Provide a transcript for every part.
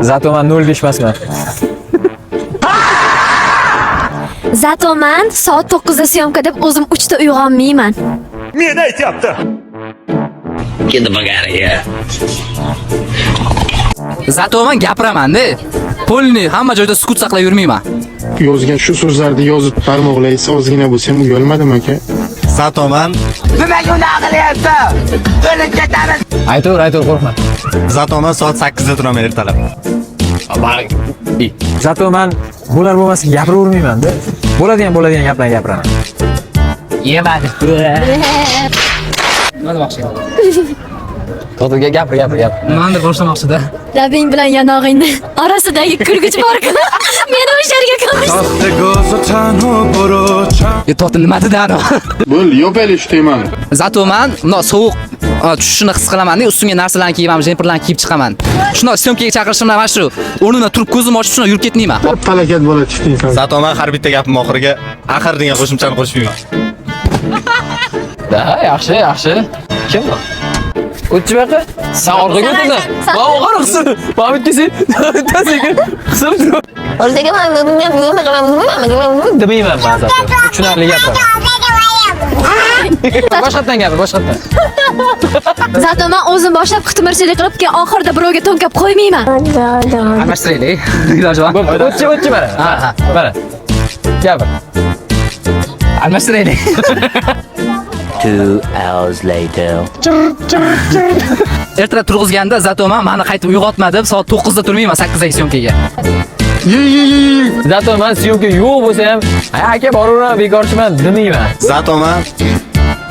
Зато man 0.5 emasman. Зато man soat 9 da съёмка deb o'zim 3 da uyg'onmayman. Meni aytyapti. Зато man gapiraman-da. Polni hamma joyda sukut saqlab yurmayman. Yozgan shu so'zlarni yozib barmoqlaysiz, ozgina bo'lsa ham uyalmadim, aka. Зато man Aytaver, aytaver, qo'rqma. Зато man soat 8 da turaman ertalab. Зато man bo'lar bo'lmas gapiravermayman-da. Bo'ladigan bo'ladigan gaplarni gapiraman. Yemadi. Nima demoqchi? To'xta, gapir, gapir, gapir. Nimadir boshlamoqchida. Labing bilan yanog'ingni orasidagi kulgich bor-ku. Meni o'sha yerga ko'mish. E, to'xta, nima dedi anavi? Bo'ldi, yopaylik shu temani. Зато man bundoq sovuq tushishini his qilaman-da, ustimga narsalarni kiyaman, jemperlarni kiyib chiqaman. Shundoq съёмка ga chaqirishim bilan mana shu o'rnimdan turib ko'zimni ochib shundoq yurib ketmayman. Palakat bola chiqding san. Зато man har bitta gapim oxiriga axir degan qo'shimchani qo'shmayman. Da, yaxshi, yaxshi. Kim bu? O'tchi bu yoqqa. Sen orqaga o'tasan. Man o'g'ir qisib. Man bitta sen, bitta sekin qisib turib. Demayman man зато. Tushunarli gapiraman. Boshqatdan gapir, boshqatdan. Зато man o'zim boshlab qitmirchilik qilib, keyin oxirida birovga to'nkab qo'ymayman. Almashtiraylik. Iloji bor. Bo'ldi, o'tchi, o'tchi mana. Ha, ha. Mana. Gapir. Almashtiraylik. 2 hours later. Ertalab turg'izganda зато man mani qaytib uyg'otma deb soat 9 da turmayman 8 dagi съёмка ga. Ye ye ye ye. Зато man съёмка yo'q bo'lsa ham, "Ay aka, boraveraman, bekorchiman" demayman. Зато man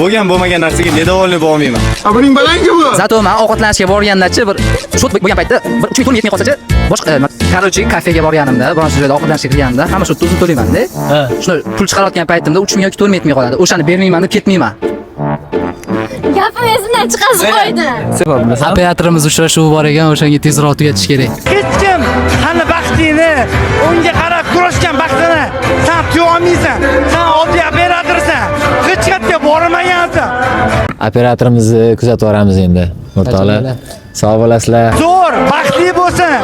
bo'lgan bo'lmagan narsaga недовольный bo'lmayman. A buning balangi bu. Зато man ovqatlanishga borgandachi bir shot bo'lgan paytda bir 3 ming yetmay qolsachi, boshqa короче, kafega borganimda, biron joyda ovqatlanishga kirganimda hamma shu o'zim to'layman-da. Ha. Shuni pul chiqarayotgan paytimda 3 ming yoki 4 ming yetmay qoladi. O'shani bermayman deb ketmayman. Gapim esimdan chiqazib qo'ydi. Sebab bilasan? Operatorimiz uchrashuvi bor ekan, o'shanga tezroq tugatish kerak. Hech kim sani baxtingni, unga qarab kurashgan baxtini san tuya olmaysan. San oddiy operatorsan. Hech qayerga bormagansan. Operatorimizni kuzatib boramiz endi. O'rtoqlar, sog' bo'lasizlar. Zo'r, baxtli bo'lsin.